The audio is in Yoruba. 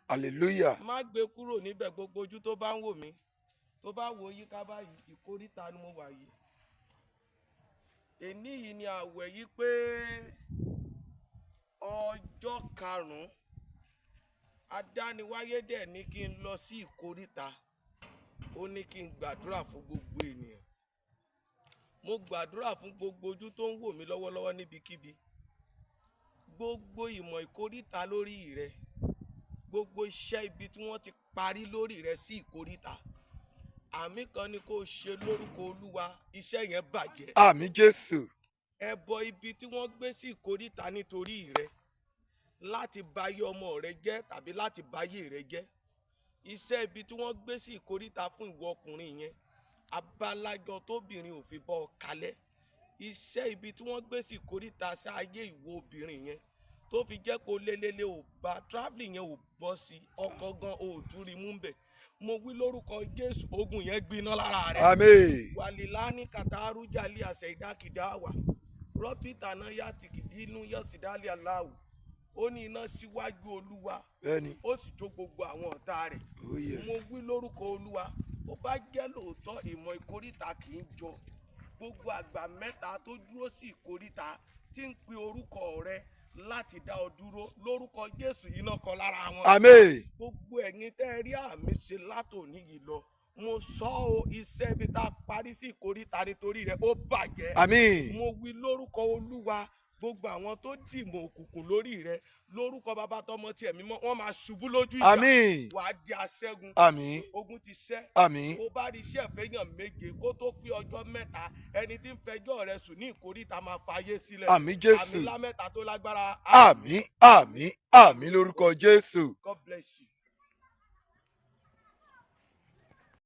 Hallelujah. Má gbé kúrò níbẹ̀. Gbogbo ojú tó bá ń wò mí, tó bá wo yíká báyìí, ìkóríta ni mo wà yìí. Èní yìí ni àwẹ̀ yìí pé ọjọ́ 5. Adániwáyé dẹ̀ ní kí n lọ sí ìkóríta, ó ní kí n gbàdúrà fún gbogbo ènìyàn. Mo gbàdúrà fún gbogbo ojú tó ń wò mí lọ́wọ́lọ́wọ́ níbikíbi. Gbogbo ìmọ̀ ìkóríta lórí rẹ, gbogbo iṣẹ́ ibi tí wọ́n ti parí lórí rẹ sí ìkóríta, àmì kan ni kó o ṣe lórúkọ Olúwa, iṣẹ́ yẹn bàjẹ́. Àmín Jésù. Ẹbọ ibi tí wọ́n gbé sí ìkóríta nítorí rẹ láti bayé ọmọ rẹ jẹ́ tàbí láti bayé rẹ jẹ́, iṣẹ́ ibi tí wọ́n gbé sí ìkóríta fún ìwọ ọkùnrin yẹn, abalájọ tóbìnrin ò fi bọ́ ọ kalẹ̀, iṣẹ́ ibi tí wọ́n gbé sí ìkóríta sí ayé ìwọ obìnrin yẹn tó fi jẹ́ kó lélele ò bá travelling yẹn ò bọ́ sí ọkọ̀ gan ò tún rí mú bẹ̀, mo wí lórúkọ Jésù, ogun yẹn gbiná lára rẹ. Àmín. Walilani katarujali àṣẹ̀dákìdáwà rọ́pìtà náà yá tìkìdínú yọ̀sídálẹ̀ aláwù. Ó ní iná síwájú Olúwa, ó sì jó gbogbo àwọn ọ̀tá rẹ̀. Oh yes. Mo wí lórúkọ Olúwa, ó bá jẹ́ lóòótọ́, ìmọ̀ ìkóríta kì í jọ. Gbogbo àgbà mẹ́ta tó dúró sí ìkóríta tí ń pe orúkọ rẹ láti dá ọ dúró, lórúkọ Jésù, iná kan lára wọn. Àmín. Gbogbo ẹ̀yin tẹ́ ẹ rí àmì ṣe látòní yìí lọ, mo sọ ọ́, iṣẹ́ ibi tá a parí sí ìkóríta nítorí rẹ̀, ó bàjẹ́. Àmín. Mo wí lórúkọ Olúwa, gbogbo àwọn tó dìmọ̀ òkùnkùn lórí rẹ, lórúkọ Bàbá, tọmọ, tí Ẹ̀mí mọ́, wọ́n máa ṣubú lójú ìjà. Àmín. Wàá di aṣẹ́gun. Àmín. Ogun ti ṣẹ́. Àmín. Kó bá rí iṣẹ́ ìfẹ́yàn 7, kó tó pé ọjọ́ 3, ẹni tí ń fẹjọ́ rẹ sùn ní ìkóríta máa fayé sílẹ̀. Àmín Jésù. Àmì ńlá mẹ́ta tó lágbára. Àmín, àmín, àmín lórúkọ Jésù. God bless you.